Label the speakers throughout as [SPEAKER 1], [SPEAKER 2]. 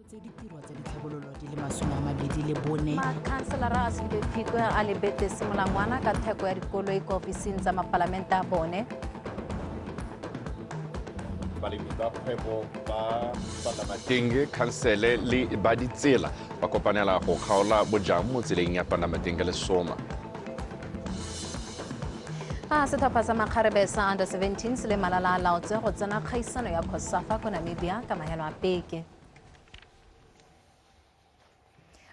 [SPEAKER 1] Nankotse ditiro tsa ditlhabololo di le 24.
[SPEAKER 2] Makhanselara a Selebi Phikwe a lebete semolangwana ka theko ya dikoloi kwa ofising tsa mapalamente a bone.
[SPEAKER 3] Balemi ba kgwebo ba Palamatenge, khansele le ba ditsela ba kopanela go kgaola bojang mo tseleng ya Palamatenge le Soma.
[SPEAKER 2] A setlhopha sa makgarebe sa under 17 se le malala a laotse go tsena kgaisano ya COSAFA ko Namibia ka mahelo a peke.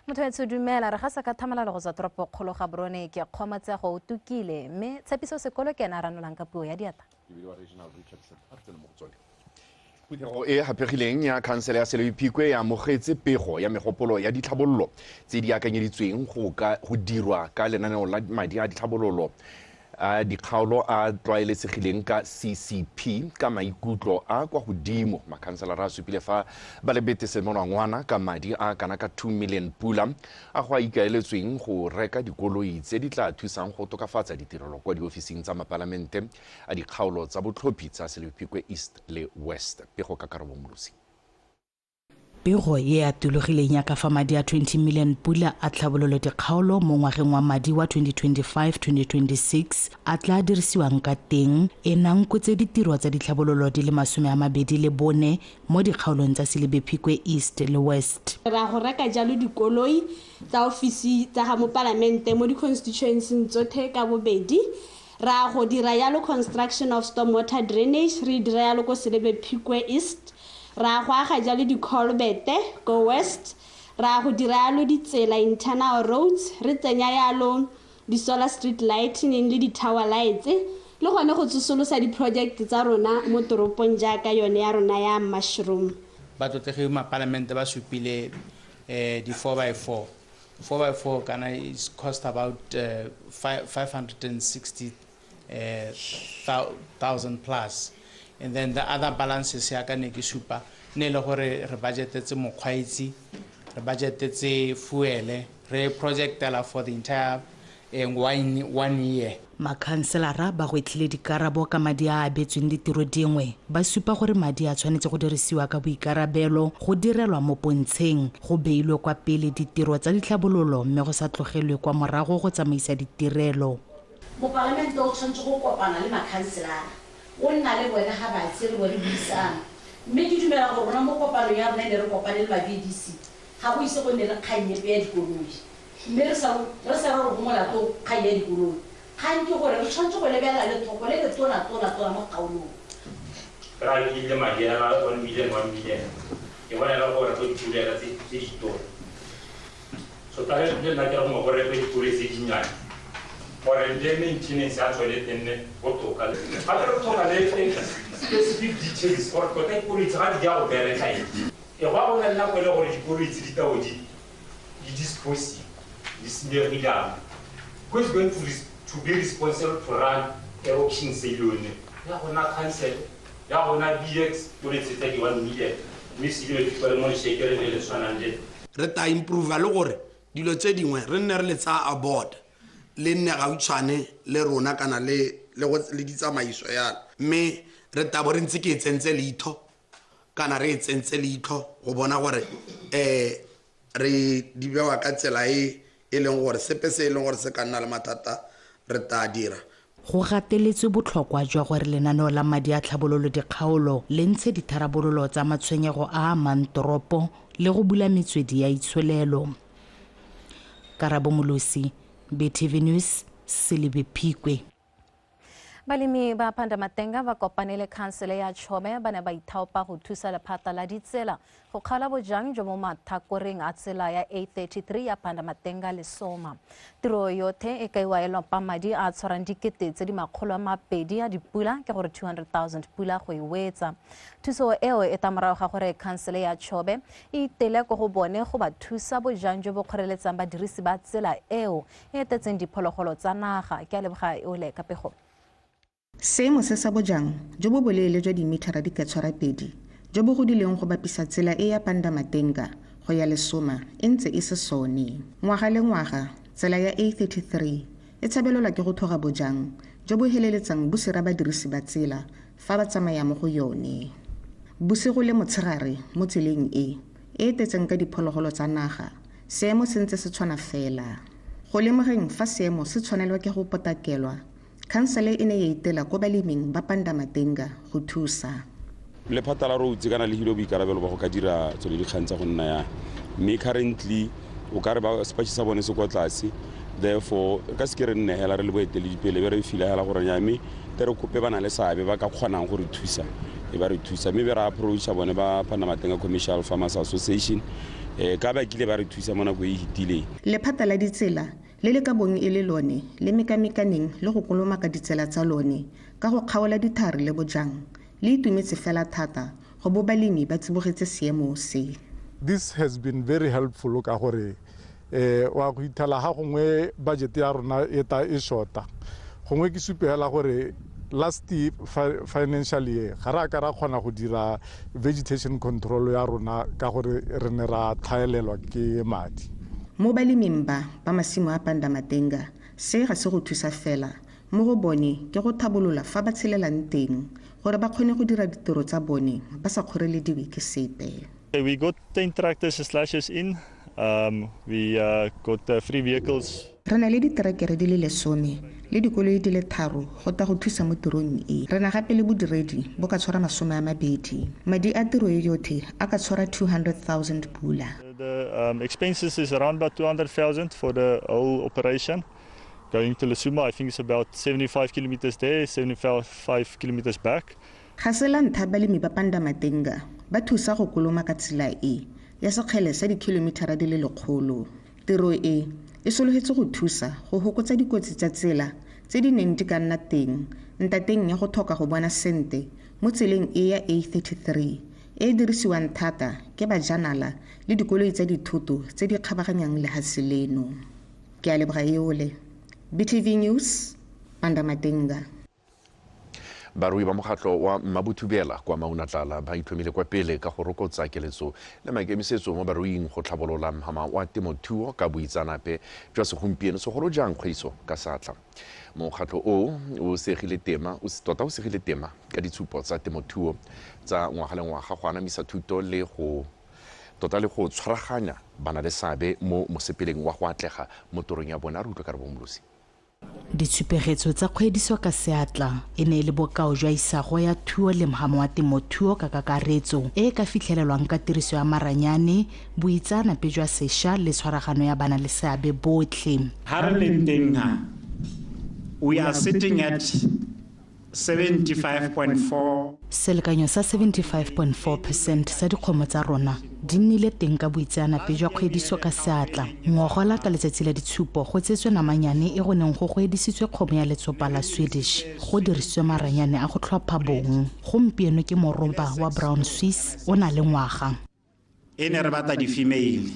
[SPEAKER 2] Motho etsho dumela, re gasa ka thamalalo go tswa toropo kgolo ga Borone ke Kgomatsego o tukile, mme Tshepiso Sekolo ke ena a ranolang ka puo ya diatla.
[SPEAKER 3] Phuthego e haphegileng ya khansele ya Selebi Phikwe e amogetse pego ya megopolo ya ditlhabololo tse di akanyeditsweng go dirwa ka lenaneo la madi a ditlhabololo a dikgaolo a tlwaelesegileng ka CCP ka maikutlo a kwa godimo. Makhanselara a supile fa ba lebete semonwangwana ka madi a kana ka 2 million pula a go a ikaeletsweng go reka dikoloi tse di tla thusang go tokafatsa ditirelo kwa diofising tsa mapalamente a dikgaolo tsa botlhophi tsa Selebi Phikwe East le West. Pego ka Karabo Molosi.
[SPEAKER 1] Pego e atologileng ya ka fa madi a 20 million pula a tlhabololo dikgaolo mo ngwageng wa madi wa 2025-2026 a tla dirisiwang ka teng e nankotse ditiro tsa ditlhabololo di le 24 mo dikgaolong tsa Selebi Phikwe East le West.
[SPEAKER 4] Ra go reka jalo dikoloi tsa ofisi tsa ga mopalamente mo di-constituency tsothe ka bobedi. Ra go dira yalo construction of stormwater drainage, re dira yalo ko Selebi Phikwe East. Ra go aga jalo di-culvert ko West. Ra go dira yalo ditsela internal roads, re tsenya yalo di-solar street lighting le di-tower lights, le gone go tsosolosa di-project tsa rona mo toropong jaaka yone ya rona ya mushroom.
[SPEAKER 5] Batlotlegi mapalamente ba supile di four by four. Four by four kana is cost about five hundred and sixty, thousand plus. And then the other balances ya ka ne ke supa ne le gore re budgetetse mokgweetsi, re budgetetse fuel, re projectela for the entire one year.
[SPEAKER 1] Makhanselara ba gwetlhile dikarabo ka madi a abetsweng ditiro dingwe, ba supa gore madi a tshwanetse go dirisiwa ka boikarabelo go direlwa mo pontsheng, go beilwe kwa pele ditiro tsa ditlhabololo mme go sa tlogelwe kwa morago go tsamaisa ditirelo.
[SPEAKER 6] Mopalamente o tshwanetse go kopana le makhanselara, o nna le bone ga ba tsere bo re buisana. Mme ke dumela gore rona mo kopanong ya rona e ne re kopane le ba VDC, ga go ise go nne le kgang epe ya dikoloi. Mme re sa re go molato kgang ya dikoloi. Kgang ke gore re tshwanetse go lebelela lethoko le le tona-tona-tona mo kgaolong.
[SPEAKER 7] Ra le madi a 1 million, 1 million. Ke bona e le gore go ditulela tse di tona. So tla re le nna ke re gongwe go rekwe dikoloi tse dinnyane gore le maintenance ya tsone e nne botoka. Gape re tlhoka le specific details gore tota dikoloi tse ga di ja go bereka eng. E go a go na le nako e le gore dikoloi tse di tao di disposing, di senyegile. Who is going to be responsible to run a auction sale yone? Ya gona council, ya gona BX, o le tsetsa di 1 million. Mme se dilo di le mo lešekere le le tshwanang le.
[SPEAKER 8] Re tla improve le gore dilo tse dingwe re nne re le tsaya aboard, le nne gautshwane le rona kana le ditsamaiso yalo. Mme re tla bo re ntse ke e tsentse leitho kana re e tsentse leitlho go bona gore re di bewa ka tsela e e leng gore sepe se e leng gore se ka nna le mathata re tla dira.
[SPEAKER 1] Go gateletswe botlhokwa jwa gore lenaneo la madi a tlhabololo dikgaolo le ntshe ditharabololo tsa matshwenyego a amang toropo le go bula metswedi ya itsholelo. Karabo Molosi, BTV News, Selebi Phikwe.
[SPEAKER 2] Balemi ba Pandamatenga ba kopane le khansele ya Chobe ba ne ba ithaopa go thusa lephata la ditsela go kgaola bojang jo mo mathakoreng a tsela ya A33 ya Pandamatenga le Soma. Tiro yothe e kaiwa e lopa madi a tshwarang dikete tse di makgolo a mabedi a dipula, ke gore 200,000 pula go e wetsa. Thuso eo e tla morago ga gore khansele ya Chobe e itele ko go bone go ba thusa bojang jo bo kgoreletsang badirisi ba tsela eo e etetseng diphologolo tsa naga. Ke a leboga Eole ka pego.
[SPEAKER 9] Seemo se sa bojang jo bo boleele jwa dimithara di ka tshwara pedi jo bo godileng go bapisa tsela e ya Pandamatenga go ya Lesoma e ntse e se sone. Ngwaga le ngwaga tsela ya A33 e tshabelelwa ke go tlhoga bojang jo bo heleletsang bo sira badirisi ba tsela fa ba tsamaya mo go yone. Bosigo le motshegare mo tseleng e e e tetseng ka diphologolo tsa naga, seemo se ntse se tshwana fela. Go lemogeng fa seemo se tshwanelwa ke go potakelwa, khansele e ne ya itela ko baleming ba Pandamatenga go thusa.
[SPEAKER 10] Lephata la roads kana le hilo boikarabelo ba go ka dira tsone dikgang tsa go nna ya, mme currently o ka re ba sepatšhe sa bone se kwa tlase, therefore re ka seke re nne hela re le boeteledipele be re fila hela gore nya, mme te re kope ba na le seabe ba ka kgonang go re thusa, e ba re thusa, mme be re approacha bone ba Pandamatenga Commercial Farmers Association, ka ba kile ba re thusa mo nako e e fetileng.
[SPEAKER 9] Lephata la ditsela le le ka bong e le lone le mekamekaneng le go kolomaka ditsela tsa lone ka go kgaola dithare le bojang, le itumetse fela thata go bo balemi ba tsibogetse seemo se.
[SPEAKER 11] This has been very helpful ka gore wa go ithala ga gongwe budget ya rona e ta e shorta, gongwe ke supela gore last financial year ga re a ka ra kgona go dira vegetation control ya rona ka gore re ne ra tlhaelelwa ke madi.
[SPEAKER 9] Mo baleming ba ba masimo a Pandamatenga, se ga se go thusa fela mo go bone ke go thabolola fa ba tshelelang teng gore ba kgone go dira ditiro tsa bone ba sa kgorelediwe ke sepe.
[SPEAKER 12] We got 10 tractors and slashes in. We got 3 vehicles.
[SPEAKER 9] Re na le diterekere di le 10 le dikoloi di le 3 go tla go thusa mo tirong e. Re na gape le bodiredi bo ka tshwara 20. Madi a tiro e yotlhe a ka tshwara 200,000 pula.
[SPEAKER 12] The expenses is around about 200,000 for the whole operation. Going to Lesoma, I think it's about 75 kilometers there, 75 kilometers back.
[SPEAKER 9] Ga se la ntlha balemi ba Pandamatenga ba thusa go koloma ka tsela e ya sekgele sa dikilomitara di le 100. Tiro e e sologetse go thusa go hokotsa dikotsi tsa tsela tse di neng di ka nna teng ntateng ya go tlhoka go bona sente mo tseleng e ya A33 e e dirisiwang thata ke bajanala le dikoloi tsa dithoto tse di kgabaganyang lehatshe leno. Ke a leboga eole. BTV News, Pandamatenga.
[SPEAKER 3] Barui ba mokgatlo wa Mmabothubela kwa Maunatlala ba itlhomile kwa pele ka go rokotsa keletso le maikemisetso mo baruing go tlhabolola mhama wa temothuo ka boitseanape jwa segompieno, segolo jang kgwediso ka seatla. Mokgatlo o o segile tema, tota o segile tema ka ditshupo tsa temothuo tsa ngwaga le ngwaga go anamisa thuto le go tota le go tshwaraganya bana le seabe mo mosepeleng wa go atlega mo torong ya bona. Re utlwe ka re bomolosi.
[SPEAKER 1] Ditshupegetso tsa kgwediso ka seatla e ne e le bokao jwa isago ya thuo le mhamo wa temothuo ka kakaretso e e ka fitlhelelwang ka tiriso ya maranyane, boitseanape jwa sešwa le tshwaragano ya bana le seabe botlhe.
[SPEAKER 13] Ha re leng teng ha, we are sitting at 75.4.
[SPEAKER 1] Selekanyo sa 75.4% sa dikgomo tsa rona di nnile teng ka boitseanape jwa kgwediso ka seatla. Ngogola ka letsatsi la ditshupo go tsetswe namanyane e go neng go gwedisitswe kgomo ya letsopa la Swedish go dirisitswe maranyane a go tlhopha bong. Gompieno ke moroba wa Brown Swiss o na le ngwaga.
[SPEAKER 13] E ne re batla di-female.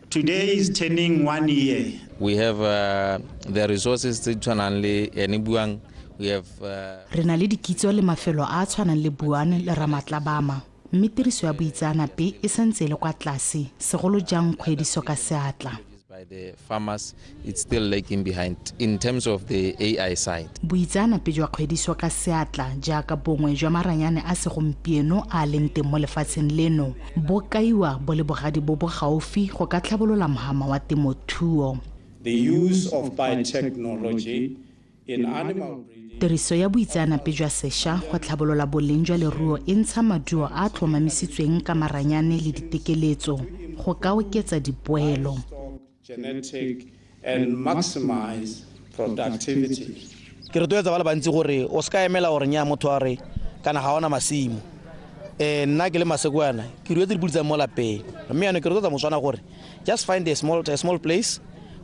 [SPEAKER 13] Today is turning 1 year.
[SPEAKER 14] We have the resources tse tshwanang le ene buang. We have
[SPEAKER 1] re na le dikitso le mafelo a a tshwanang le Buane le Ramatlabama, mme tiriso ya boitseanape e santse e le kwa tlase, segolo jang kgwediso ka seatla.
[SPEAKER 14] By the farmers, it's still lagging behind in terms of the AI side.
[SPEAKER 1] Boitseanape jwa kgwediso ka seatla jaaka bongwe jwa maranyane a segompieno a leng teng mo lefatsheng leno bo kaiwa bo le bogadi bo bo gaufi go ka tlhabolola mhama wa temothuo.
[SPEAKER 13] The use of biotechnology in animal breeding.
[SPEAKER 1] Tiriso ya boitseanape jwa sešwa go tlhabolola boleng jwa leruo e ntsha maduo a a tlhomamisitsweng ka maranyane le ditekeletso go ka oketsa dipoelo.
[SPEAKER 13] Genetic and maximize productivity.
[SPEAKER 15] Ke rotloetsa ba le bantsi gore o se ka emela gore nya motho a re kana ga ona masimo. Nna ke le Masekwana ke ruetse dipudi tsa mo lapeng, mme yanong ke rotloetsa Motswana gore just find a small place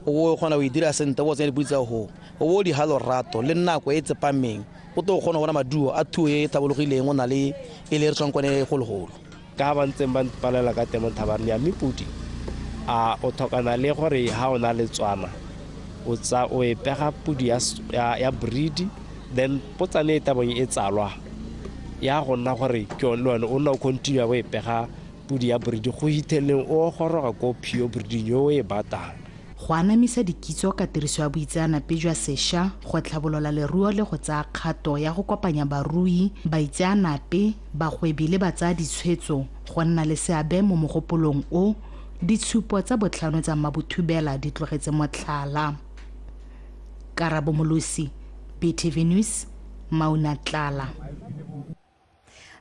[SPEAKER 15] o kgona go e dira sentle, o tsenya dipudi tsa go o bo di ha lorato le nako e tsepameng, o tlo kgona go bona maduo a thuo e tlhabologileng o na le e le re tswang kone gologolo.
[SPEAKER 16] Ka ba ntseng ba palela ka temo thabarne ya mepudi a o tlhokana le gore ha o na le tswana o tsa o e pega pudi ya breed, then potsane e tabong e tsalwa ya go nna gore ke le wena o nna o continue o e pega pudi ya breed go hitheleng o goroga ko pure breeding yo o e batang.
[SPEAKER 1] Go anamisa dikitso ka tiriso ya boitseanape jwa sešwa go tlhabolola leruo le go tsaya kgato ya go kopanya barui, baitseanape, bagwebi le batsaya ditshwetso go nna le seabe mo mogopolong o, ditshupo tsa botlhano tsa Mmabothubela di tlogetse motlhala. Karabo Molosi, BTV News, Maunatlala.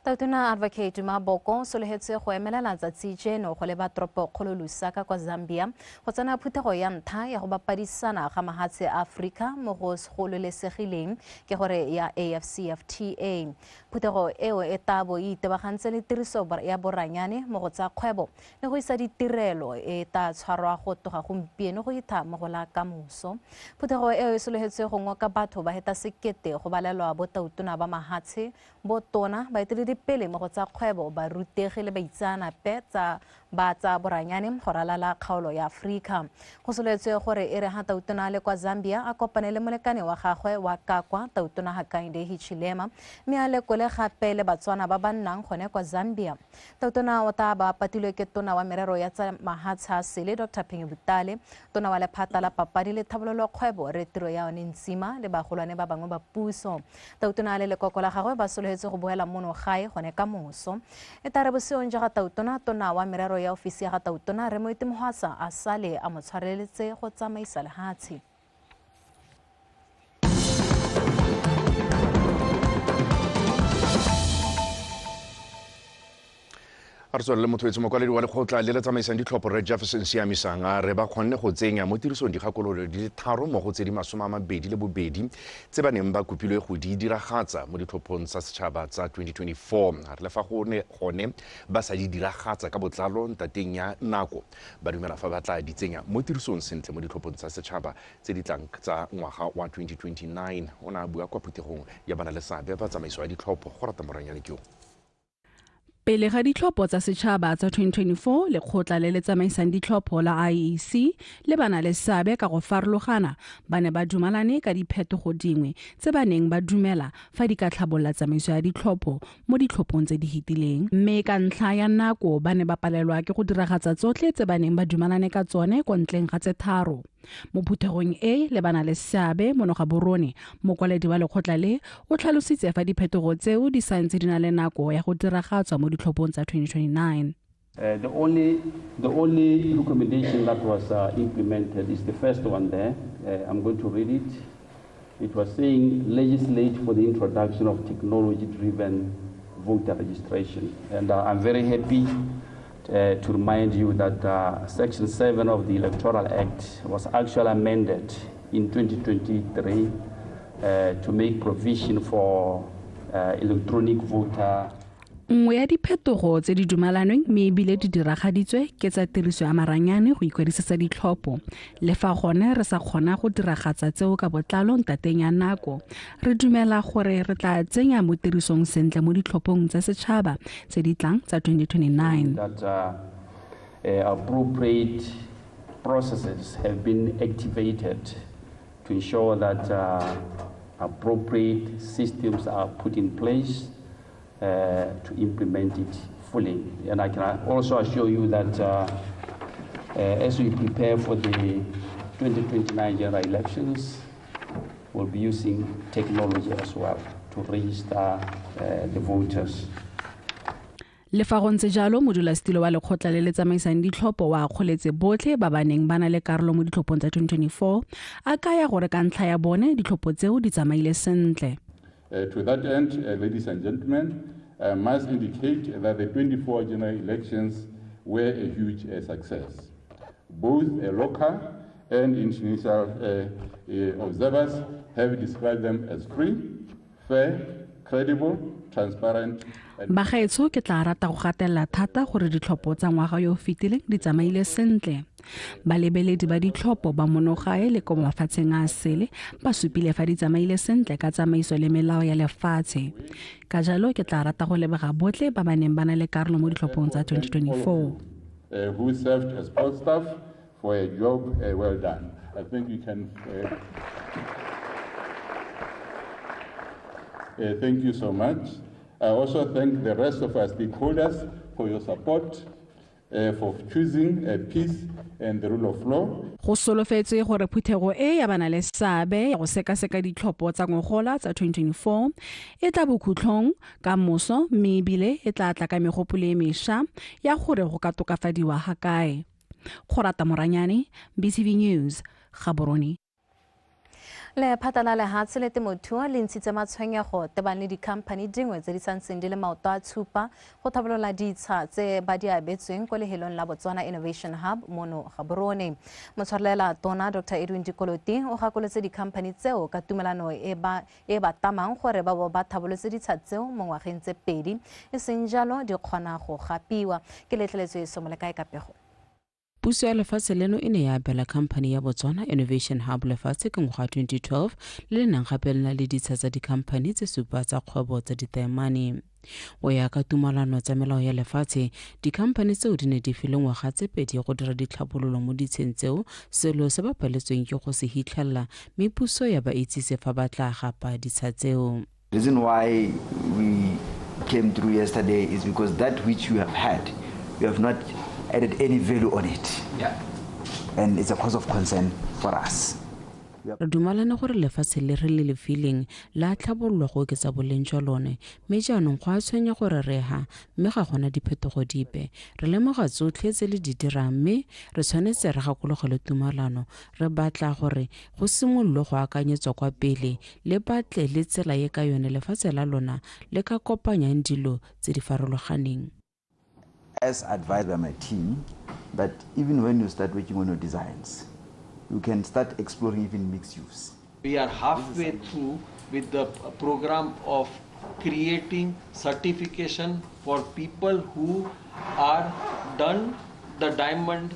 [SPEAKER 2] Tautona Advocate Maboko o sologetse go emelela tsatsi jeno go leba toropokgolo Lusaka kwa Zambia go tsena phuthego ya ntlha ya go bapadisana ga mahatshe a Aforika mo go gololesegileng ke gore ya AfCFTA. Phuthego eo e tabo e itebagantse le tiriso ya boranyane mo go tsa kgwebo le go isa ditirelo e ta tshwarwa go tloga gompieno go itha mo go la kamoso. Phuthego eo e sologetse go ngoka batho ba heta sekete go balelwa bo tautona ba mahatshe, bo tona, baeteledipele mo go tsa kgwebo, barutegi le baitseanape tsa ba tsa boranyane go ralala kgaolo ya Aforika. Go solofetswe gore e re ha tautona le kwa Zambia a kopane le molekane wa gagwe wa kakwa tautona Hakainde Hichilema, mme a lekole gape le Batswana ba ba nnang gone kwa Zambia. Tautona o tla ba patilwe ke tona wa merero ya tsa mahatshe a sele Dr Phenyo Butale, tona wa lephata la papadi le tlhabololo kgwebo re tiro ya one Ntsima le bagolwane ba bangwe ba puso. Tautona le lekoko la gagwe ba solofetse go boela mono gae gone ka moso. E tla re boseong jwa ga tautona, tona wa merero ya ofisi ya ga tautona Rre Moeti Mohwasa a sale a mo tshwareletse go tsamaisa lehatshe.
[SPEAKER 3] A re tswelele motho etsho mokwaledi wa lekgotla le le tsamaisang ditlhopho Rre Jefferson Siamisang a re ba kgonne go tsenya mo tirisong dikgakololo di le 3 mo go tse di 22 tse ba neng ba kopilwe go di diragatsa mo ditlhophong tsa setšhaba tsa 2024. A re le fa gone ba sa di diragatsa ka botlalo ntateng ya nako, ba dumela fa ba tla di tsenya mo tirisong sentle mo ditlhophong tsa setšhaba tse di tlang tsa ngwaga wa 2029. O ne a bua kwa phuthegong ya banaleseabe ba tsamaiso ya ditlhopho go rata moranyane ke yo.
[SPEAKER 17] Pele ga ditlhopho tsa setšhaba tsa 2024, lekgotla le le tsamaisang ditlhopho la IEC le bana le seabe ka go farologana ba ne ba dumalane ka diphetogo dingwe tse ba neng ba dumela fa di ka tlhabolola tsamaiso ya ditlhopho mo ditlhophong tse di fetileng. Mme ka ntlha ya nako ba ne ba palelwa ke go diragatsa tsotlhe tse ba neng ba dumalane ka tsone ko ntleng ga tse 3. Mo phuthegong e le bana le seabe Monoga Borone, mokwaledi wa lekgotla le, o tlhalositse fa diphetogo tseo di santse di na le nako ya go diragatswa mo ditlhophong tsa 2029.
[SPEAKER 18] The only recommendation that was implemented is the first one there. I'm going to read it. It was saying legislate for the introduction of technology-driven voter registration. And I'm very happy to remind you that Section 7 of the Electoral Act was actually amended in 2023 to make provision for electronic voter.
[SPEAKER 17] Nngwe ya diphetogo tse di dumalanweng mme ebile di diragaditswe ke tsa tiriso ya maranyane go ikwadisetsa ditlhopho. Le fa gone re sa kgona go diragatsa tseo ka botlalo ntateng ya nako, re dumela gore re tla tsenya mo tirisong sentle mo ditlhophong tsa setšhaba tse di tlang tsa 2029.
[SPEAKER 18] That appropriate processes have been activated to ensure that appropriate systems are put in place to implement it fully. And I can also assure you that as we prepare for the 2029 general elections, we'll be using technology as well to register the voters.
[SPEAKER 17] Le fa go ntse jalo, modulasetilo wa lekgotla le le tsamaisang ditlhopho wa akgoletse botlhe ba ba neng ba na le karolo mo ditlhophong tsa 2024, a kaya gore ka ntlha ya bone ditlhopho tseo di tsamaile sentle.
[SPEAKER 19] To that end, ladies and gentlemen, I must indicate that the 24 general elections were a huge success. Both local and international observers have described them as free, fair, credible, transparent.
[SPEAKER 17] Bagaetsho, ke tla rata go gatelela thata gore ditlhopho tsa ngwaga yo o fetileng di tsamaile sentle. Balebeledi ba ditlhopho ba monogae le ko mafatsheng a sele ba supile fa di tsamaile sentle ka tsamaiso le melao ya lefatshe. Ka jalo ke tla rata go leboga botlhe ba ba neng ba na le karolo mo ditlhophong tsa 2024.
[SPEAKER 19] Who served as poll staff for a job well done. I think you can thank you so much. I also thank the rest of our stakeholders for your support for choosing peace and the rule of law.
[SPEAKER 17] Go solofetswe gore phuthego e ya bana le seabe ya go sekaseka ditlhopho tsa ngogola tsa 2024 e tla bokhutlhong ka moso, mme ebile e tla tla ka megopolo e mešwa ya gore go ka tokafadiwa ga kae. Kgorata Moranyane, BTV News, Gaborone.
[SPEAKER 2] Lephata la lehatshe le temothuo le ntshitse matshwenyego tebang le dikhamphani dingwe tse di santseng di le maoto a tshupa go tlhabolola ditsha tse ba di abetsweng ko lehelong la Botswana Innovation Hub mono Gaborone. Motshwarelela tona Dr Edwin Dikoloti o gakolotse dikhamphani tseo ka tumelano e ba tamang gore ba bo ba tlhabolotse ditsha tseo mo ngwageng tse 2, e seng jalo di kgona go gapiwa. Ke letleletswe Somolekae ka pego.
[SPEAKER 20] Puso ya lefatshe leno e ne ya abela khamphani ya Botswana Innovation Hub lefatshe ka ngwaga 2012 le le nang gape le na le ditsha tsa dikhamphani tse 7 tsa kgwebo tsa ditaemane. Go ya ka tumalano tsa melao ya lefatshe, dikhamphani tseo di ne di filwe ngwaga tse 2 go dira ditlhabololo mo ditsheng tseo, selo se ba paletsweng ke go se hitlhelela, mme puso ya ba itsise fa ba tla gapa ditsha tseo.
[SPEAKER 21] The reason why we came through yesterday is because that which you have had, you have not added any value on it. Yeah. And it's a cause of concern for us.
[SPEAKER 20] Re dumalane gore lefatshe le re le lefileng la tlhabololwa go oketsa boleng jwa lone, mme jaanong go a tshwenya gore re ha mme ga gona diphetogo dipe. Re lemoga tsotlhe tse le di dirang, mme re tshwanetse re gakologelwe tumalano. Re batla gore go simololwe go akanyetswa kwa pele, le batle le tsela e ka yone lefatshe la lona le ka kopanyang dilo tse di farologaneng.
[SPEAKER 21] As advised by my team, that even when you start working on your designs, you can start exploring even mixed use.
[SPEAKER 22] We are halfway through with the program of creating certification for people who are done the diamond.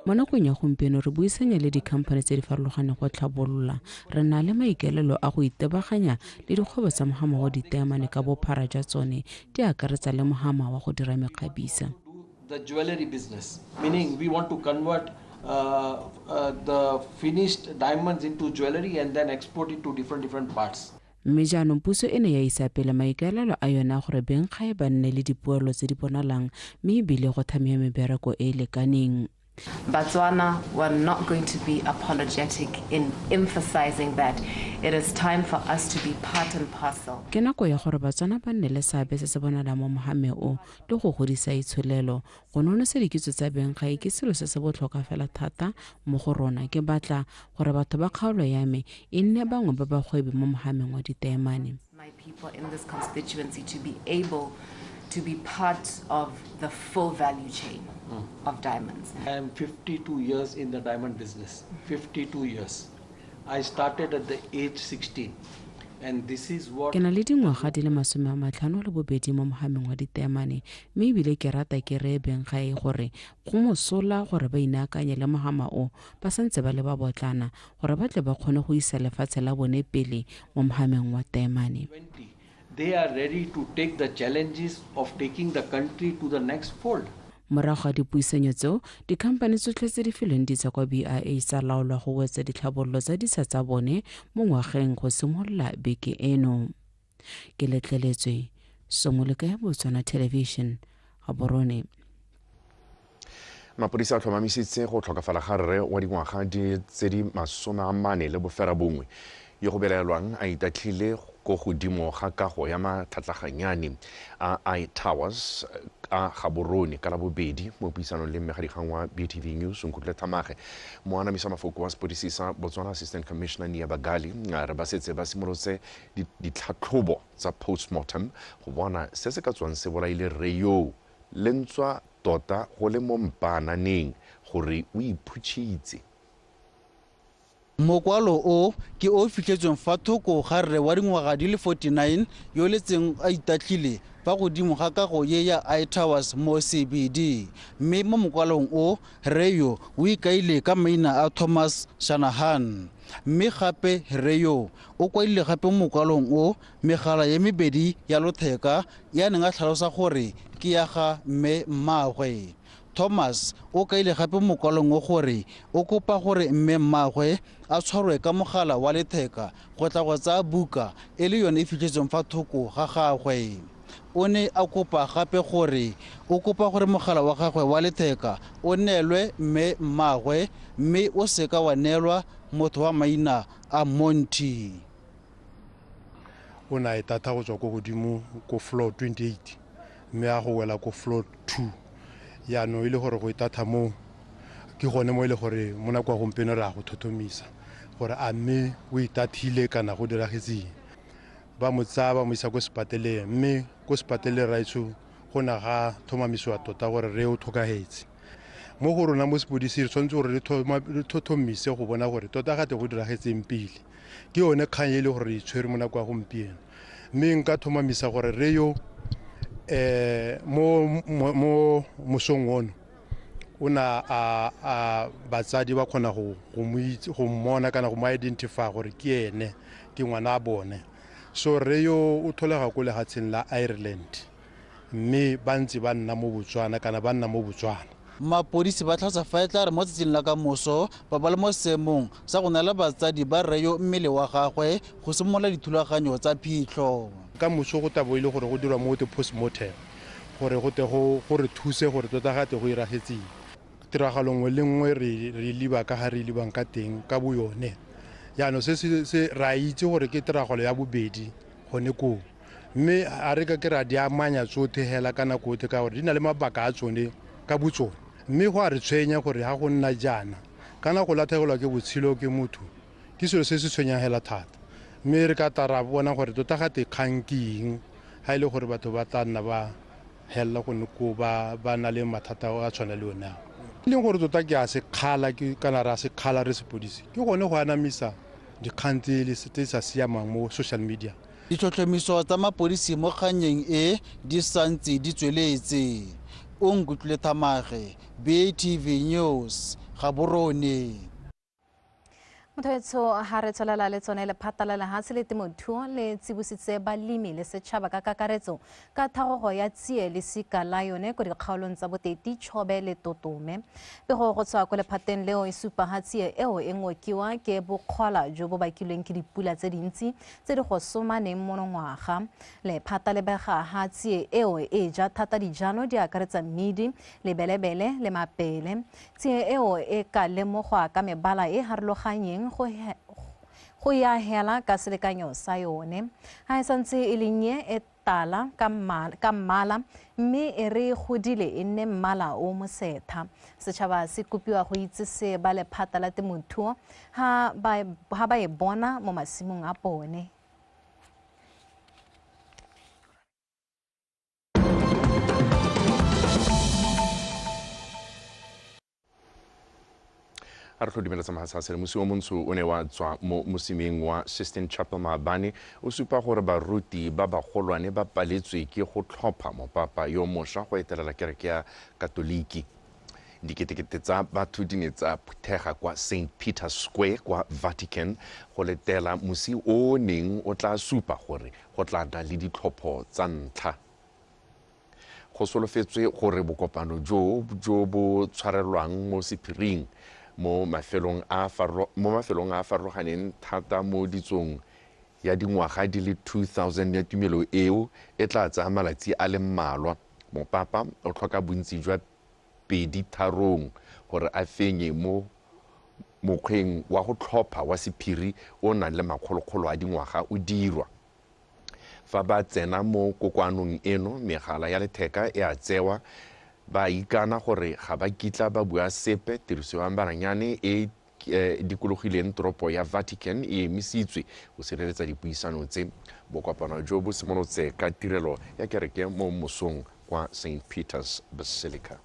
[SPEAKER 20] Mo nakong ya gompieno re buisanya le dikhamphani tse di farologaneng go tlhabolola. Re na le maikaelelo a go itebaganya le dikgwebo tsa mohama wa ditaemane ka bophara jwa tsone, di akaretsa le mohama wa go dira mekgabisa.
[SPEAKER 22] The jewelry business, meaning we want to convert the finished diamonds into jewelry and then export it to different parts.
[SPEAKER 20] Mme jaanong puso e ne ya isa pele maikaelelo a yona gore benggae ba nne le dipoelo tse di bonalang, mme ebile go thamiwa mebereko e e lekaneng.
[SPEAKER 23] Botswana were not going to be apologetic in emphasizing that it is time for us to be part and parcel.
[SPEAKER 20] Ke nako ya gore Batswana ba nne le seabe se se bonalang mo mohameng o le go godisa itsholelo. Go nonosa dikitso tsa benggae ke selo se se botlhokwa fela thata mo go rona. Ke batla gore batho ba kgaolo ya me e nne bangwe ba bagwebi mo mohameng wa ditaemane.
[SPEAKER 23] My people in this constituency to be able to be part of the full value chain of diamonds.
[SPEAKER 22] I am 52 years in the diamond business, 52 years. I started at the age 16. And this is what...
[SPEAKER 20] Ke na le dingwaga di le 52 mo mohameng wa ditaemane, mme ebile ke rata ke reye benggae gore go mosola gore ba inaakanye le mohama o ba santse ba le ba botlana, gore ba tle ba kgone go isa lefatshe la bone pele mo mohameng wa taemane.
[SPEAKER 22] They are ready to take the challenges of taking the country to the next fold.
[SPEAKER 20] Morago ga dipuisanyo tseo, dikhamphani tsotlhe tse di filweng ditsha kwa BIA tsa laolwa go wetsa ditlhabololo tsa ditsha tsa bone mo ngwageng go simolola beke eno. Ke letleletswe Somolekae, Botswana Television, Gaborone.
[SPEAKER 3] Mapodisa a tlhomamisitse go tlhokafala ga rre wa dingwaga tse di 49 yo go belaelwang a itatlhile ko godimo ga kago ya matlhatlaganyane a I Towers a Gaborone ka Labobedi. Mo puisanong le mmegadikgang wa BTV News Nkutlwe Thamage, moanamisa mafoko wa sepodisi sa Botswana Assistant Commissioner Nia Bagali a re ba setse ba simolotse ditlhatlhobo tsa postmortem go bona se se ka tswang se bolaile rre yoo le ntswa tota go le mo mpaananeng gore o iphutšhitse.
[SPEAKER 24] Mokwalo o ke o fitlhetsweng fa thoko ga rre wa dingwaga di le 49 yo letseng a itatlhile fa godimo ga kago ye ya I Towers mo CBD. Mme mo mokwalong o rre yo o ikaile ka maina a Thomas Shanahan. Mme gape rre yo o kwadile gape mo mokwalong o megala ye mebedi ya lotheka ya neng a tlhalosa gore ke ya ga mme mmaagwe. Thomas o kaile gape mokwalong o gore o kopa gore mme mmaagwe a tshwarwe ka mogala wa letheka go tla go tsaya buka e le yone e fitlhetsweng fa thoko ga gagwe. O ne a kopa gape gore o kopa gore mogala wa gagwe wa letheka o neelwe mme mmagwe, mme o seka wa neelwa motho wa maina a Monty.
[SPEAKER 4] O ne a e tata go tswa ko godimo ko floor 28 mme a go wela ko floor 2. Yaanong e le gore go e tata moo ke gone mo e le gore mo nako ya gompieno re a go thothomisa gore a mme o itathile kana go diragetseng. Ba mo tsaya ba mo isa ko sepateleng, mme ko sepateleng raetsho go ne ga tlhomamisiwa tota gore re o tlhokagetse. Mo go rona mo sepodisi re tshwanetse gore re thothomise go bona gore tota gate go diragetseng pele. Ke yone kgang e le gore re itshwere mo nako ya gompieno, mme nka tlhomamisa gore re yo mo mosong ono o na a batsadi ba kgona go mmona kana go mo identify gore ke ene, ke ngwana a bone. So re yo o tholega ko lefatsheng la Ireland, mme ba ntse ba nna mo Botswana kana ba nna mo Botswana.
[SPEAKER 24] Mapodisi ba tlhalosa fa e tla re mo tsatsing la ka moso ba ba le mo seemong sa go neela batsadi ba rre yo mmele wa gagwe go simolola dithulaganyo tsa phitlho.
[SPEAKER 4] Ka moso go tabo e le gore go dirwa mo te postmortem gore go te go re thuse gore tota gate go iragetseng. Tiragalo nngwe le nngwe re liba ka ga re libang ka teng ka bo yone. Jaanong se ra itse gore ke tiragalo ya bobedi gone koo, mme a re ka ke ra di amanya tsotlhe hela ka nako yotlhe ka gore di na le mabaka a tsone ka botsone. Mme go a re tshwenya gore ga go nna jaana kana go latlhegelwa ke botshelo ke motho ke selo se se tshwenyang hela thata, mme re ka tla ra bona gore tota gate kgang ke eng ga e le gore batho ba tla nna ba helela gone koo ba na le mathata a tshwana le one ao. E leng gore tota ke a sekgala kana re a sekgala re sepodisi ke gone go anamisa dikgang tse di sa siamang mo social media.
[SPEAKER 24] Ditlhotlhomiso tsa mapodisi mo kgannyeng e di santse di tsweletse. O Nkutlwile Thamage, BATV News, Gaborone.
[SPEAKER 2] Motho ha re tswelela le tsone lephata la lehatshe le temothuo le tsibositse balemi le setšhaba ka kakaretso ka thagogo ya tsie le sika la yone ko dikgaolong tsa Boteti, Chobe le Totome. Pego go tswa ko lephateng leo e supa ha tsie eo e ngokiwa ke bokgwala jo bo bakilweng ke dipula tse dintsi tse di go somaneng monongwaga. Lephata le bega ha tsie eo e ja thata dijalo di akaretsa mmidi, lebelebele le mapele. Tsie eo e ka lemogwa ka mebala e harologanyeng go ya hela ka selekanyo sa yone. Ha e santse e le nnye e tala ka mmala mme e re godile e nne mmala o mosetha. Setšhaba se kopiwa go itsese ba lephata la temothuo ha ba e bona mo masimong a bone.
[SPEAKER 3] A re tlhodumela tsa mosi o montsho o ne wa tswa mo mosimeng wa Sistine Chapel maabane o supa gore baruti ba bagolwane ba paletswe ke go tlhopha mopapa yo mošwa go etelela kereke ya Katoliki. Diketekete tsa batho di ne tsa phuthega kwa St. Peter's Square kwa Vatican go letela mosi o neng o tla supa gore go tla nna le ditlhopho tsa ntlha. Go solofetswe gore bokopano jo bo tshwarelwang mo sephiring mo mafelong a farologaneng thata mo ditsong ya dingwaga di le 2000 ya tumelo eo e tla tsaya malatsi a le mmalwa. Mopapa o tlhoka bontsi jwa 2/3 gore a fenye mo mokgweng wa go tlhopha wa sephiri o nang le makgolokgolo a dingwaga o dirwa. Fa ba tsena mo kokoanong eno, megala ya letheka e a tsewa, ba ikana gore ga ba kitla ba bua sepe. Tiriso ya maranyane e dikologileng toropo ya Vatican e emisitswe go sireletsa dipuisano tse. Bokopano jo bo simolotse ka tirelo ya kereke mo mosong kwa St. Peter's Basilica.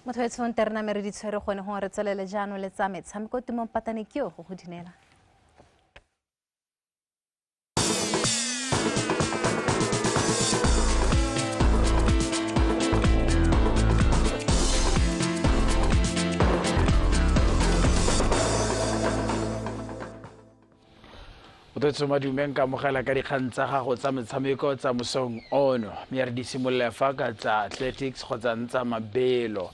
[SPEAKER 2] Motho e tshwanetse re name re di tshwere gone gore re tswelele jaanong le tsa metshameko. Tumong Patane ke yo go go dinela.
[SPEAKER 5] Motho madumeng ka mogela ka dikgang tsa gago tsa metshameko tsa mosong ono, mme re di simolola fa ka tsa athletics kgotsa ntsa mabelo.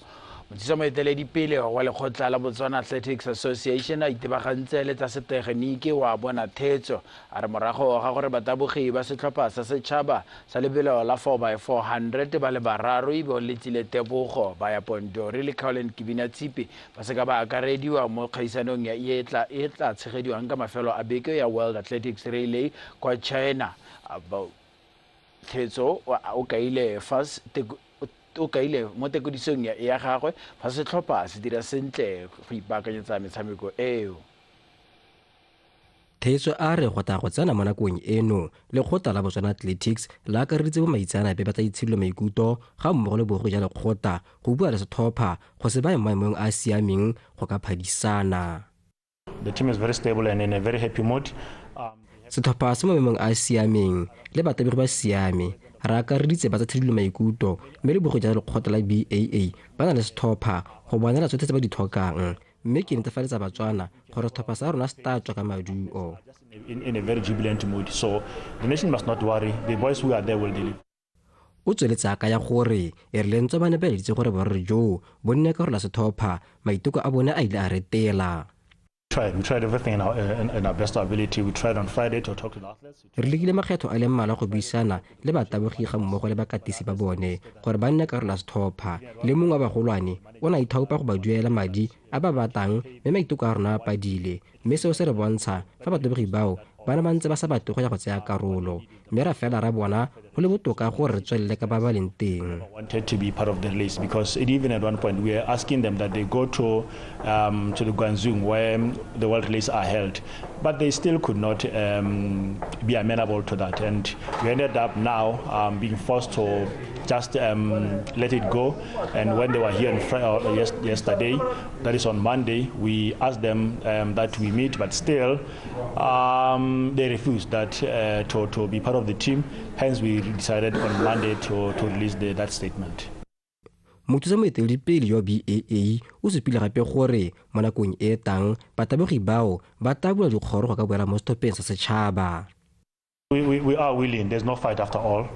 [SPEAKER 5] Mothusa moeteledipele wa lekgotla la Botswana Athletics Association a itebagantse le tsa setegeniki wa bona thetso a re morago ga gore batabogi ba setlhopha sa setšhaba sa lebelo la 4x400 ba le bararo e bong Letsile Tebogo ba ya Pondori le Colin Kibinatshipi ba se ka ba akarediwa mo kgaisanong ya e tla tshegediwang ka mafelo a beke ya World Athletics Relay kwa China. Thetso o kaile o kaile mo tekodisong ya gagwe fa setlhopha se dira sentle go ipaakanyetsa metshameko eo.
[SPEAKER 6] Thetso a re go tla go tsena mo nakong eno lekgotla la Botswana Athletics la akareditse bomaitseanape ba tsa itshidilo maikutlo ga mmogo le bogogi jwa lekgotla go bua le setlhopha go se baye mo maemong a a siameng go ka phadisana.
[SPEAKER 7] The team is very stable and in a very happy mood.
[SPEAKER 6] Setlhopha se mo maemong a a siameng le batabegi ba siame. Re akareditse ba tsa tshidilo maikutlo mme le bogogi jwa lekgotla la BAA ba na le setlhopha go bonela tsotlhe tse ba di tlhokang mme ke netefaletsa Batswana gore setlhopha sa rona se tla tswa ka maduo.
[SPEAKER 7] In a very jubilant mood, so the nation must not worry. The boys who are there will deliver.
[SPEAKER 6] O tsweletse a kaya gore e rile ntswa ba ne ba eleditse gore borre joo bo nne karolo ya setlhopha maiteko a bone a ile a retela.
[SPEAKER 7] We tried everything in our best ability. We tried on Friday to talk to the athletes.
[SPEAKER 6] Re lekile makgetho a le mmalwa go buisana le batabogi ga mmogo le bakatisi ba bone gore ba nne karolo ya setlhopha le mongwe wa bagolwane o ne a ithaopa go ba duela madi a ba batlang mme maiteko a rona a padile mme seo se re bontsha fa batabogi bao ba ne ba ntse ba sa batle go ya go tsaya karolo mme ra fela ra bona go le botoka gore re tswelele ka ba ba leng teng.
[SPEAKER 7] Wanted to be part of the release because even at one point we were asking them that they go to the Guangzhou where the world relays are held, but they still could not be amenable to that, and we ended up now being forced to just let it go. And when they were here on yesterday, that is on Monday, we asked them that we meet, but still they refused that to be part of the team. Hence, we decided on Monday to release that statement.
[SPEAKER 6] Mothusa moeteledipele jwa BAA o supile gape gore mo nakong e tang batabogi bao ba tla bula dikgoro go ka boela mo setlhopheng sa setšhaba.
[SPEAKER 7] We are willing. There's no fight after all.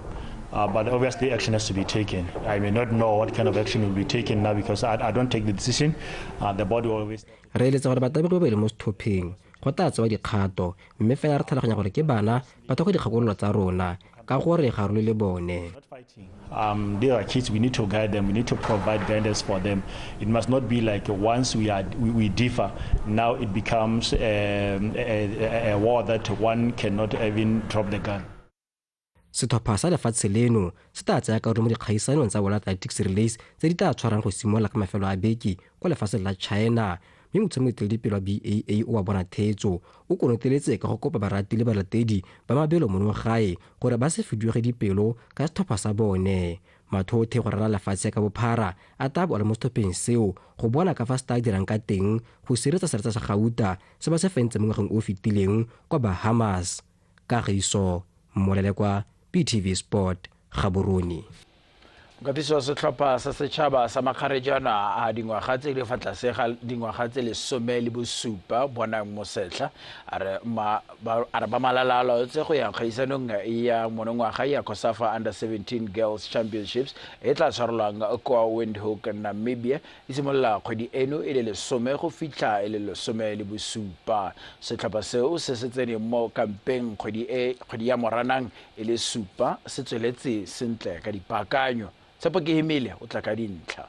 [SPEAKER 7] But obviously action has to be taken. I may not know what kind of action will be taken now because I don't take the decision. The body always.
[SPEAKER 6] Re eletsa gore batabogi ba boele mo setlhopheng go tla tsewa dikgato mme fela re tlhaloganya gore ke bana ba tlhoka dikgakololo tsa rona ka gore ga re le bone.
[SPEAKER 7] They are kids. We need to guide them. We need to provide guidance for them. It must not be like once we differ, now it becomes a war that one cannot even drop the gun.
[SPEAKER 6] Setlhopha sa lefatshe leno se tla tsaya karolo mo dikgaisanong tsa World Athletics Relays tse di tla tshwarang go simolola ka mafelo a beke kwa lefatsheng la China. Mme mothusa moeteledipele wa BAA o wa bona thetso o konoteletse ka go kopa barati le balatedi ba mabelo mono gae gore ba se fuduge dipelo ka setlhopha sa bone. Mathothe go rala lefatshe ka bophara a tla bo a le mo setlhopheng seo go bona ka fa se tla dirang ka teng go sireletsa seretsa sa gauta se ba se fentse mo ngwageng o fetileng kwa Bahamas. Kagiso Molelekwa, BTV Sport, Gaborone.
[SPEAKER 5] Mokatisi wa setlhopha sa setšhaba sa makgarejana a dingwaga tse di fa tlase ga dingwaga tse 17 Bonang Mosetlha a re ba malalalaotse go ya kgaisanong ya monongwaga ya COSAFA Under 17 Girls Championships e tla tshwarelwang kwa Windhoek, Namibia e simolola kgwedi eno e le 10 go fitlha e le 17. Setlhopha seo se se tseneng mo kampeng kgwedi ya Moranang e le 7 se tsweletse sentle ka dipaakanyo. Tshepo ke Hemile o tla ka dintlha.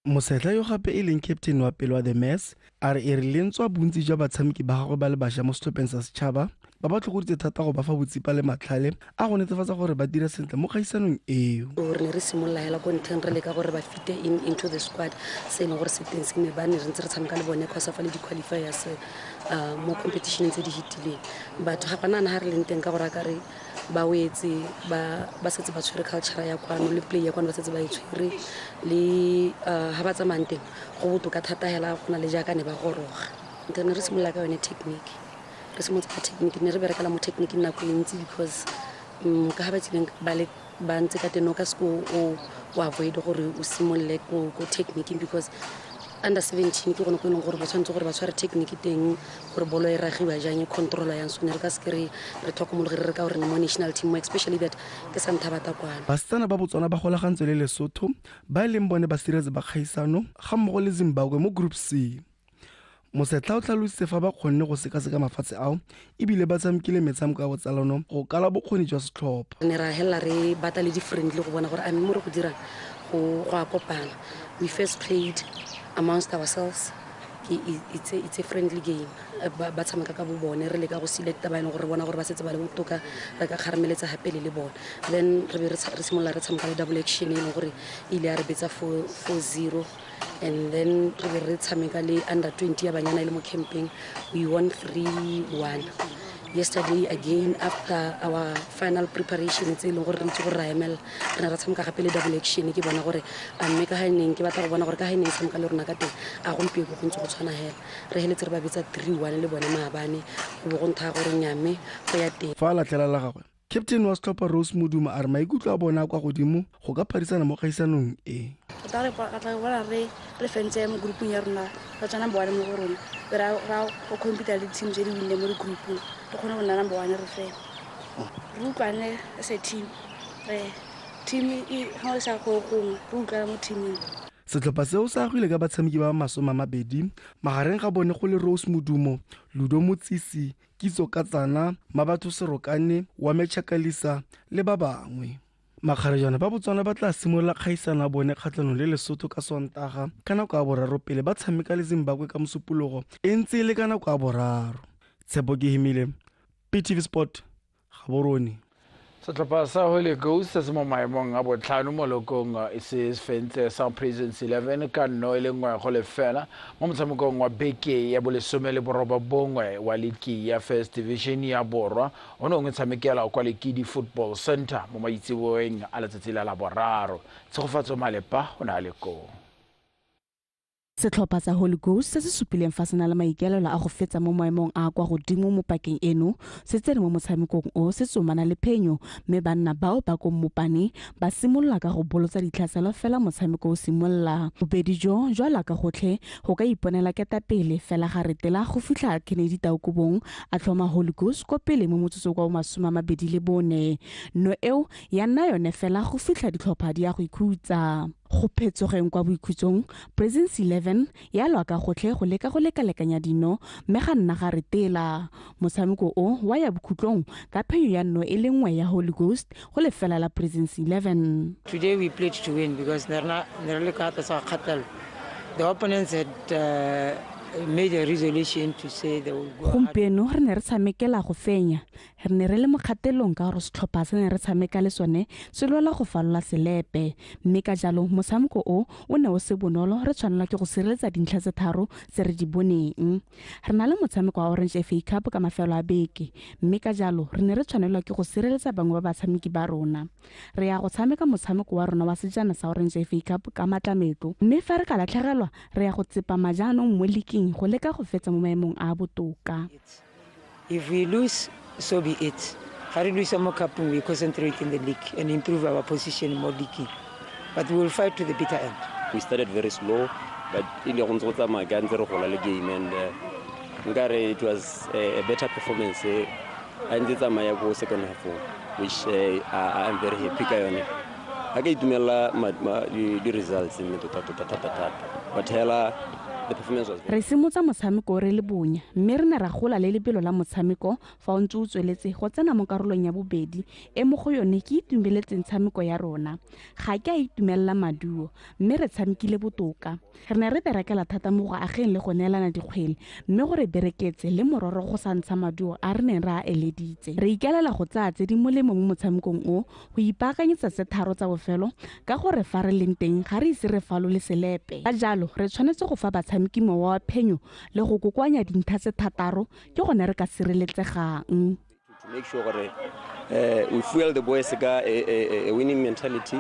[SPEAKER 8] Mosetlha yo gape e leng captain wa pele wa The Mess a re e re lentswa bontsi jwa batshameki ba gagwe ba le bašwa mo setlhopheng sa setšhaba ba ba tlhokoditse thata go ba fa botsipa le matlhale a go netefatsa gore ba dira sentle mo kgaisanong eo.
[SPEAKER 10] Re ne re simolola hela ko ntlheng re leka gore ba fite into the squad se e leng gore se teng se ne ba ne re ntse re tshameka le bone COSAFA le di-qualifiers mo competitioneng tse di fetileng. Batho ga gona ga re leng teng ka gore a kare ba wetse ba setse ba tshwere culture ya kwano le play ya kwano ba setse ba e tshwere le ha ba tsamayang teng go botoka thata hela go na le jaaka ne ba goroga. Ntho ne re simolola ka yone technique. Re simolotse ka technique ne re berekela mo technique nako e ntsi because ka ga ba tsileng ba le ba ntse ka teng o ka se o avoid gore o simolole ko technique because Under 17 ke gone ko e leng gore ba tshwanetse gore ba tshware technique teng gore bolo e ragiwa jang, e control-a yang. So ne re ka seke re tlhokomologe re ka gore mo national team, especially that ke sa ntha bata kwana.
[SPEAKER 8] Basetsana ba Botswana ba golagantswe le Lesotho ba e leng bone ba siretse ba kgaisano ga mmogo le Zimbabwe mo Group C. Mosetlha o tlhalositse fa ba kgonne go sekaseka mafatshe ao ebile ba tshamekile metshameko ya botsalano go kala bokgoni jwa setlhopha.
[SPEAKER 10] Re ne ra helela re batla le di-friendly go bona gore a mme mo re go dirang go a kopana. We first played amongst ourselves. It's a friendly game. Ba tshameka ka bo bone, re leka go selecta ba e leng gore re bona gore ba setse ba le botoka, re ka kgarameletsa gape le bone. Then re be re simolola re tshameka le double action e leng gore e ile ya re betsa 4-0, and then re be re tshameka le under 20 ya banyana e le mo camping, we won 3-1. Yesterday again, after our final preparation tse e leng gore re itse gore ra emela, re ne ra tshameka gape le double action. Ke bona gore a mme ka ga e neng ke batla go bona gore ka ga e neng tshameka le rona ka teng, a gompieno go ntse go tshwana hela. Re heletse re ba betsa 3-1 le bone maabane, go bo go nthaya gore nyame go ya teng.
[SPEAKER 8] Fa a latlhela la gagwe, captain wa setlhopha Rose Moduma a re maikutlo a bona kwa godimo go ka phadisana mo kgaisanong e.
[SPEAKER 9] Tota re tla bona re fentse mo groupung ya rona, re tswa number 1 mo go rona, ra go compete le team tse di winne mo di-groupung, re kgone go nna number 1 re fela. Re utlwane as a team, re team e ga o sa go gongwe, re utlwana mo teaming.
[SPEAKER 8] Setlhopha seo se agile ka batshameki ba 20 magareng ga bone go le Rose Modumo, Ludo Motsisi, Kitso Katsana, Mabatho Serokane, Wame Chakalisa le ba bangwe. Makgarejana ba Botswana ba tla simolola kgaisano ya bone kgatlhanong le Lesotho ka Sontaga ka nako ya 3 pele ba tshameka le Zimbabwe ka Mosupologo e ntse e le ka nako ya 3. Tshepo Kehimile, PTV Sport, Gaborone.
[SPEAKER 5] Setlhopha sa Holy Ghost se se mo maemong a botlhano mo lokong se fentse sa Prisons 11 ka 0-1 mo motshamekong wa beke ya bo 19 wa liki ya First Division ya Borwa o ne o tshamekela kwa Lekidi Football Center mo maitseboeng a letsatsi la Laboraro. Tshegofatso Malepa o ne a le koo.
[SPEAKER 1] Setlhopha sa Holy Ghost se se supileng fa se na le maikaelelo a go fetsa mo maemong a kwa godimo mo pakeng eno se tsene mo motshamekong o se tsomana le phenyo, mme banna bao ba ko Mmopane ba simolola ka go bolotsa ditlhaselo fela motshameko o simolola. Bobedi jo jwa laka gotlhe go ka iponela ketapele fela ga retela go fitlha Kennedy Taukobong a tlhoma Holy Ghost ko pele mo motsotsong wa 24. No eo ya nna yone fela go fitlha ditlhopha di ya go ikhutsa. Go phetsogeng kwa boikhutsong, Prisons 11 ya lwa ka gotlhe go leka go lekalekanya dino mme ga nna ga retela. Motshameko o wa ya bokhutlong ka phenyo ya 0-1 ya Holy Ghost go lefela la Prisons 11.
[SPEAKER 11] Today we played to win because the opponents had made a resolution to say they will go.
[SPEAKER 1] Gompieno re ne re tshamekela go fenya. Re ne re le mo kgatelong ka gore setlhopha se ne re tshameka le sone se lwela go falola selepe, mme ka jalo motshameko o o ne o se bonolo, re tshwanelwa ke go sireletsa dintlha tse 3 tse re di boneng. Re na le motshameko wa Orange FA Cup ka mafelo a beke, mme ka jalo re ne re tshwanelwa ke go sireletsa bangwe ba batshameki ba rona. Re ya go tshameka motshameko wa rona wa sejana sa Orange FA Cup ka matlametlo, mme fa re ka latlhegelwa re ya go tsepama jaanong mo leaking go leka go fetsa mo maemong a botoka.
[SPEAKER 11] If we lose, so be it. Ga re lose mo cup-ong, we concentrate in the league and improve our position more league. But we will fight to the bitter end.
[SPEAKER 12] We started very slow, but ile go ntse go tsamaya ka ntse re gola le game, and nkare it was a better performance. A ntse tsamaya go second half, which I am very happy ka yone. Ga ke itumela di results mme tota tota thata thata. But hela
[SPEAKER 1] Re simotsa motshameko re le bonya, mme re ne ra gola le lebelo la motshameko fa o ntse o tsweletse go tsena mo karolong ya bobedi e mo go yone ke itumeletseng tshameko ya rona. Ga ke a itumelela maduo, mme re tshamekile botoka. Re ne re berekela thata mo go ageng le go neelana dikgwele, mme go re bereketse le mororo go sa ntsha maduo a re neng re a eleditse. Re ikaelela go tsaya tse di molemo mo motshamekong o go ipaakanyetsa tse 3 tsa bofelo ka gore fa re leng teng ga re ise re falole selepe. Ka jalo re tshwanetse go fa batshameki mowa wa phenyo le go kokoanya dintlha tse 6 ke gone re ka sireletsegang.
[SPEAKER 12] To make sure gore we fuel the boys ka a winning mentality,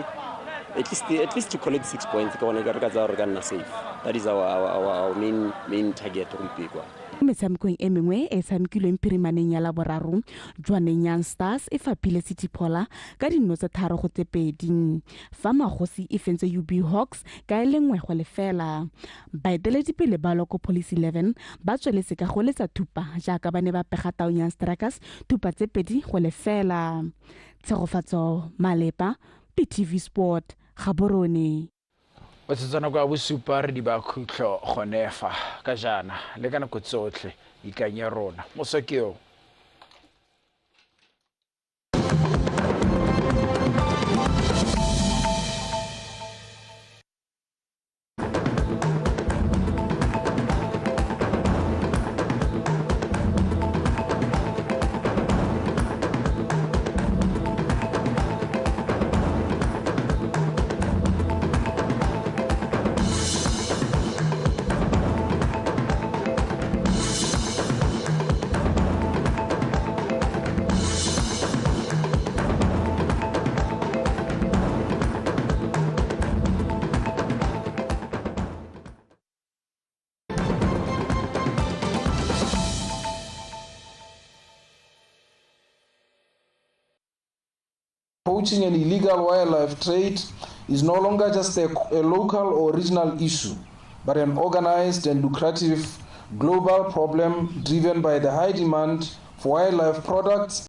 [SPEAKER 12] at least to collect 6 points ka gone re ka tsaya gore ka nna safe. That is our main target gompieno.
[SPEAKER 1] Metshamekong e mengwe e tshamekilweng phirimaneng ya Laboraro, Jwaneng Young Stars e fapile City Pola ka dino tse 3-2, fa Magosi e fentse UB Hawks ka e le 1-0. Baeteledipele ba Loko Police 11 ba tsweletse ka go letsa thupa jaaka ba ne ba pega Taung Young Strikers thupa tse 2-0. Tshegofatso Malepa, PTV Sport, Gaborone.
[SPEAKER 5] Botsetsana kwa bosupa re di ba khutlo gone fa ka jaana le ka nako tsotlhe ikanye rona moso ke yo.
[SPEAKER 13] Poaching and illegal wildlife trade is no longer just a local or regional issue, but an organized and lucrative global problem driven by the high demand for wildlife products.